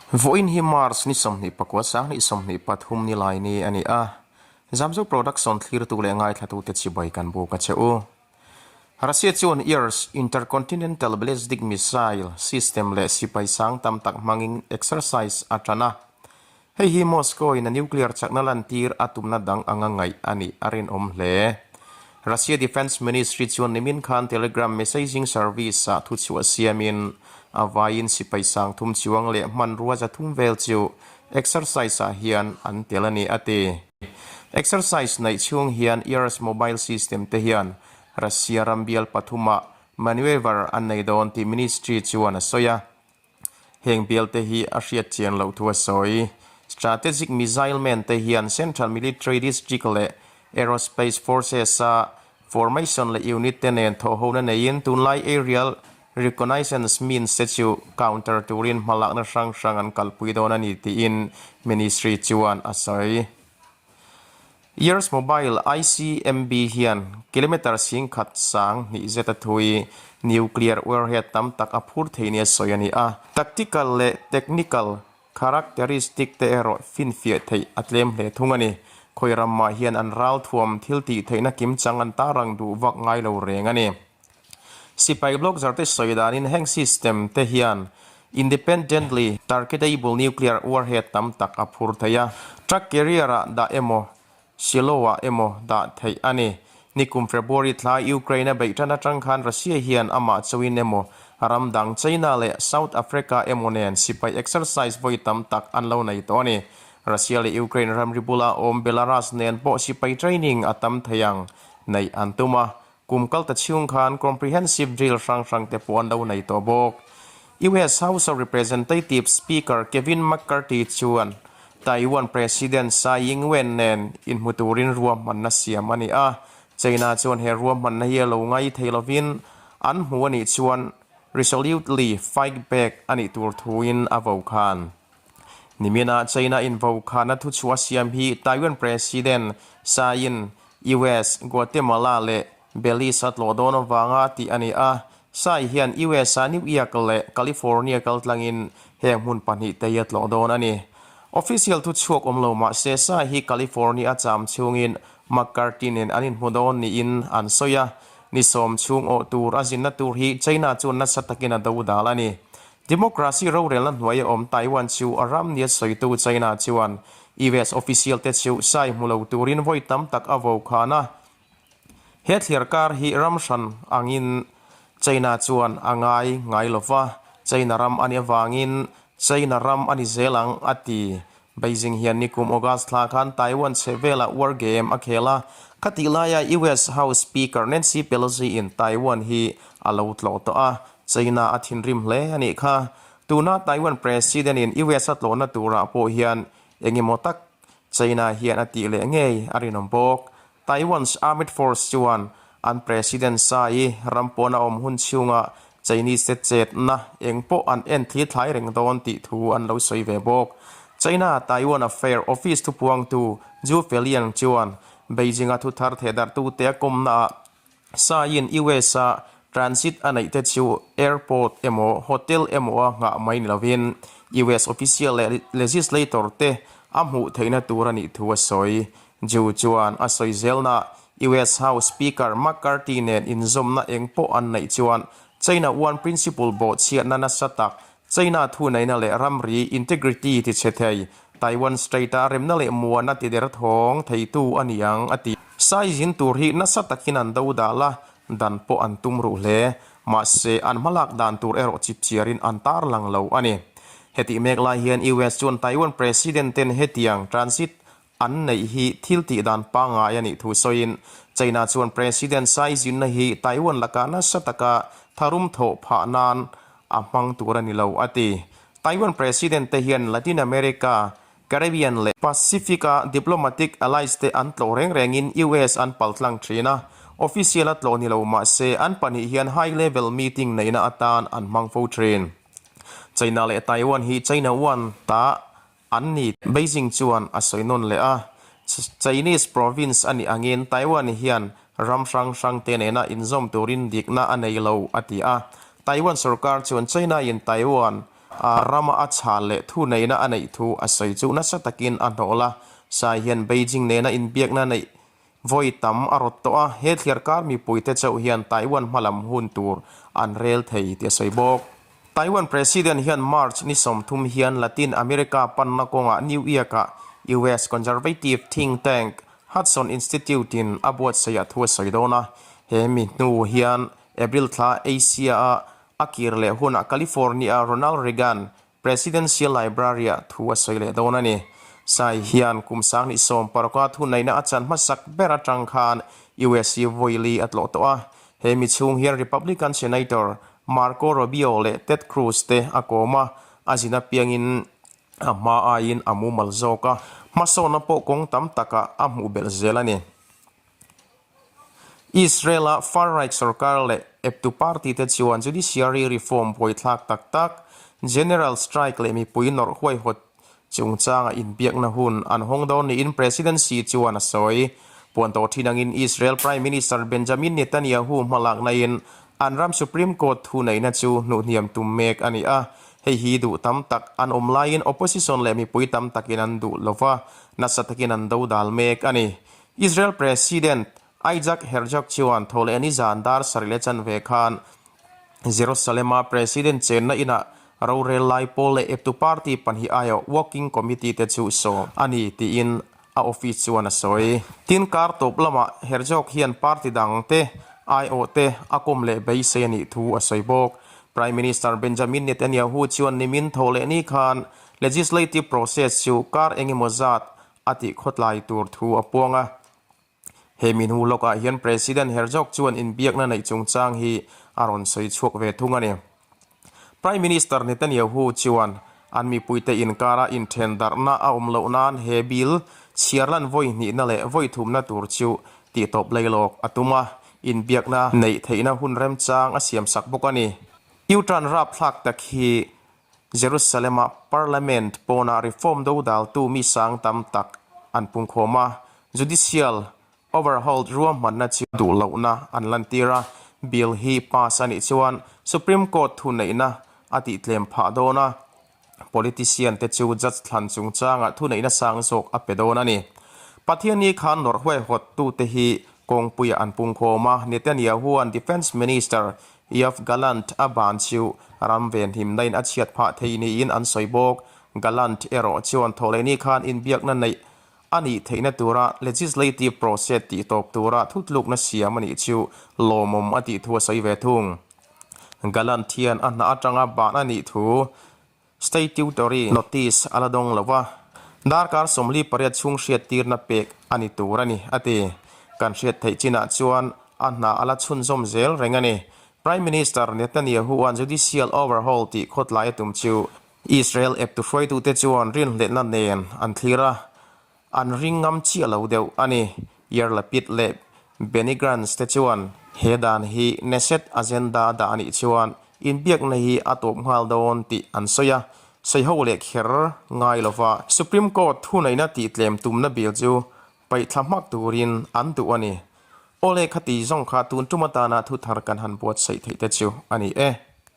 Vawiin hi March ni 29 2023 ni lai ni a ni a, Zamzo Production thlirtu leh ngaithlatute chibai kan buk a che u. Russia chuan Yars intercontinental ballistic missile system leh sipai sang tam tak hmangin exercise a tan a. Hei hi Moscow in a nuclear chakna lantir a tumna dang anga ngaih a nih a rinawm hle. Russia Defence Ministry chuan nimin khan Telegram messaging service ah thuchhuah siamin a vaiin sipai sang thum chuang leh hmanrua 300 vel chu exercise ah hian an tel a ni a ti. Exercise neih chhung hian Yars mobile system te hian Russia ram bial pathumah maneuver an nei dawn tih ministry chuan a sawi a. Heng bialte hi a hriat chian loh thu a sawi. Strategic missile men te hian Central Military District leh Aerospace Forces-a formation leh unit te nen thawhhona neiin tunlai aerial reconnaissance means te chu counter turin hmalakna hrang hrang an kalpui dawn a ni tiin ministry chuan a sawi. Years Mobile ICMB hian kilometre 10,000 sang hnih zet a thui nuclear warhead tam tak a phur thei nia sawi a ni a. Tactical leh technical characteristic te erawh finfiah theih a tlem hle thung a ni. Khawi ramah hian an ralthuam thil tih theihna kimchang an tarang duh vak ngai lo reng a ni. Sipai blogger te sawi danin heng system te hian independently targetable nuclear warhead tam tak a phur thei a, truck carrier ah dah emaw, silo ah emaw dah theih a ni. Nikum February thla Ukraine a beih tan atang khan Russia hian amah chauhin emaw ram dang China leh South Africa emaw nen sipai exercise vawi tam tak an lo nei tawh a ni. Russia leh Ukraine ramri bula awm Belarus nen pawh sipai training a tam thei ang neih an tum a, Kum kal ta chhung khan comprehensive drill hrang hrang te pawh an lo nei tawh bawk. US House of Representatives Speaker Kevin McCarthy chuan Taiwan President Tsai Ing-wen nen inhmu turin ruahmanna siam a ni a. China chuan he ruahmanna hi a lo ngai thei lovin an hmu a nih chuan resolutely fight back a nih tur thuin a vo khan. Nimina China in vokhana thuchhuah siam hi Taiwan President Tsai-in US, Guatemala leh Belize a tlawh dawn avanga tih a ni a. Tsai hian US-a New York leh California kaltlangin heng hmun pahnih te hi a tlawh dawn a ni. Official thuchhuak awm lo mah se Tsai hi California a cham chhungin McCarthy nen an inhmu dawn niin an sawi a. Ni sawm chhung awh tur a zinna tur hi China chuan nasa takin a do dal a ni. Democracy rorelna hnuai a awm Taiwan chu a ram nia sawitu China chuan US official te chu sai hmu lo turin vawi tam tak a vo khan a. He thliar kar hi ram hran angin China chuan a ngai ngai lo va, China ram a nih avangin China ram a ni zel ang a ti. Beijing hian nikum August thla khan Taiwan chhe velah war game a khel a, khatih laia US House Speaker Nancy Pelosi in Taiwan hi a lo tlawh tawh a, China a thinrim hle a nih kha. Tuna Taiwan President in US a tlawhna turah pawh hian engemaw tak China hian a tih leh ngei a rinawm bawk. Taiwan's Armed Force chuan an President Tsai ram pawna awm hun chhunga Chinese te chetna eng pawh an en thli thlai reng dawn tih thu an lo sawi ve bawk. China Taiwan Affair Office thupuangtu Zhu Feliang chuan Beijing-a thuthar thehdarhtute a kawmnaah Tsai-in US-a transit a neih te chu airport emaw hotel emaw a nghah mai ni lovin US official leh legislator te a hmuh theihna tur a nih thu a sawi. Zhu chuan a sawi zelna US House Speaker McCarthy nen inzawmna eng pawh an neih chuan China One Principle bawhchhiatna nasa tak, China thuneihna leh ramri integrity ti chhe thei, Taiwan Strait-a remna leh muana ti der thawng theitu a ni ang, a ti. Sai zin tur hi nasa takin an do dal a, dan pawh an tum ruh hle. Mahse, an hmalak dan tur erawh chipchiarin an tarlang lo a ni. Hetih mek lai hian US chuan Taiwan President ten hetiang transit An neih hi thil tih dan pangngai a nih thu sawiin China chuan President Xi Jinna hi Taiwan lakah nasa taka tharum thawh phah nan a hmang tur a ni lo a ti. Taiwan President te hian Latin America, Caribbean leh Pacific-a diplomatic allies te an tlawh reng rengin US an paltlang thin a, official a tlawh ni lo mah se an pahnih hian high level meeting neihna atan an hmang fo thin. China leh Taiwan hi China One ta An ni. Beijing chuan a sawi nawn leh a, Chinese province a nih angin Taiwan hian ram hrang hrang te nena inzawm turin dikna a nei lo, a ti a. Taiwan sorkar chuan China-in Taiwan. Rama a chhal leh thuneihna a neih thu a sawi chu nasa takin a hnawh a. Sai hian Beijing nena inbiakna neih vawi tam a rawt tawh a, he thliarkar mipuite chauh hian Taiwan hmalam hun tur an rel thei tih a sawi bawk. Taiwan President hian March ni 30 hian Latin America panna kawngah New York-ah US conservative think tank Hudson Institute-in a buatsaih ah thu a sawi dawn a. He mi hnu hian April thla Asia-a a kir leh hunah California-a Ronald Reagan Presidential Library-ah thu a sawi leh dawn a ni. Sai hian kum 2016 thuneihna a chan hmasak ber atang khan US hi vawi li a tlawh tawh a. He mi chhung hian Republican Senator Marco Rubio leh Ted Cruz te a kawm a, a zin apiangin a hma aiin a mumal zawk a, hmasawnna pawh kawng tam takah a hmuh belh zel a ni. Israel-a far-right sorkar leh eptu party te chuan judiciary reform buaithlak tak tak, general strike leh mipui nawrh huaihawt chungchanga inbiakna hun an hawng dawn niin President Xi chuan a sawi. Puan tawh thin angin Israel Prime Minister Benjamin Netanyahu hmalaknain an ram Supreme Court thuneihna chu hnuhhniam tum mek a ni a. Hei hi duh tam tak an awm laiin opposition leh mipui tam takin an duh lova, nasa takin an dodal mek a ni. Israel President Isaac Herzog chuan thawhleh ni zan dar sarih leh chanve khan Jerusalem-a President chenna inah rorel lai pawl leh eptu party pahnih aiawh working committee te chu sawm a ni tiin a office chuan a sawi. Tin, kar tawp lamah Herzog hian party dang te aiawh te a kawm leh beisei a nih thu a sawi bawk. Prime Minister Benjamin Netanyahu chuan nimin thawhleh ni khan legislative process chu kar engemaw zat a tih khawtlai tur thu a puang a. He mi hnu lawkah hian President Herzog chuan inbiakna neih chungchang hi a rawn sawi chhuak ve thung a ni. Prime Minister Netanyahu chuan an mipuite inkara inthen darhna a awm loh nan he bill chhiar lan vawi hnihna leh vawi thumna tur chu tihtawp leilawk a tum a, inbiakna neih theihna hun remchang a siamsak bawk a ni. U-turn rapthlak tak hi Jerusalem-a Parliament pawnah reform dodaltu mi sang tam tak an pungkhawm a, judicial overhaul ruahmanna chu duh lohna an lantir a, bill hi pass a nih chuan Supreme Court thuneihna a tihtlem phah dawn a, politician te chu judge thlan chungchangah thuneihna sang zawk a pe dawn a ni. Pathianni khan nawrh huaihawttute hi kawngpuiah an pungkhawm a, Netanyahu-a'n Defence Minister Yoav Gallant a ban chu ram venhimna in a chhiat phah thei niin an sawi bawk. Gallant erawh chuan thawhlehni khan inbiakna neih a nih theihna tura legislative process tih tawp tura thutlukna siam a nih chu lawmawm a tih thu a sawi ve thung. Gallant hian a hna atanga ban a nih thu Statutory notice a la dawng lo va, darkar 48 chhung hriattirna pek a ni tur a ni, a ti. Kan hriat theih chinah chuan a hna a la chhunzawm zel reng a ni. Prime Minister Netanyahu-a'n judicial overhaul tih khawtlai a tum chu Israel eptu hruaitute chuan rinhlelhna nen an thlir a, An ring ngam chiah lo deuh a ni. Yair Lapid leh Benny Gantz te chuan he dan hi Knesset agenda a dah a nih chuan inbiakna hi a tawp nghal dawn tih an sawi a, sawiho leh kher ngai lova Supreme Court thuneihna tihtlem tumna bill chu paihthla hmak turin an duh a ni. Awle khati zawng kha tun tum atana thuthar kan han buatsaih theih te chu a ni e.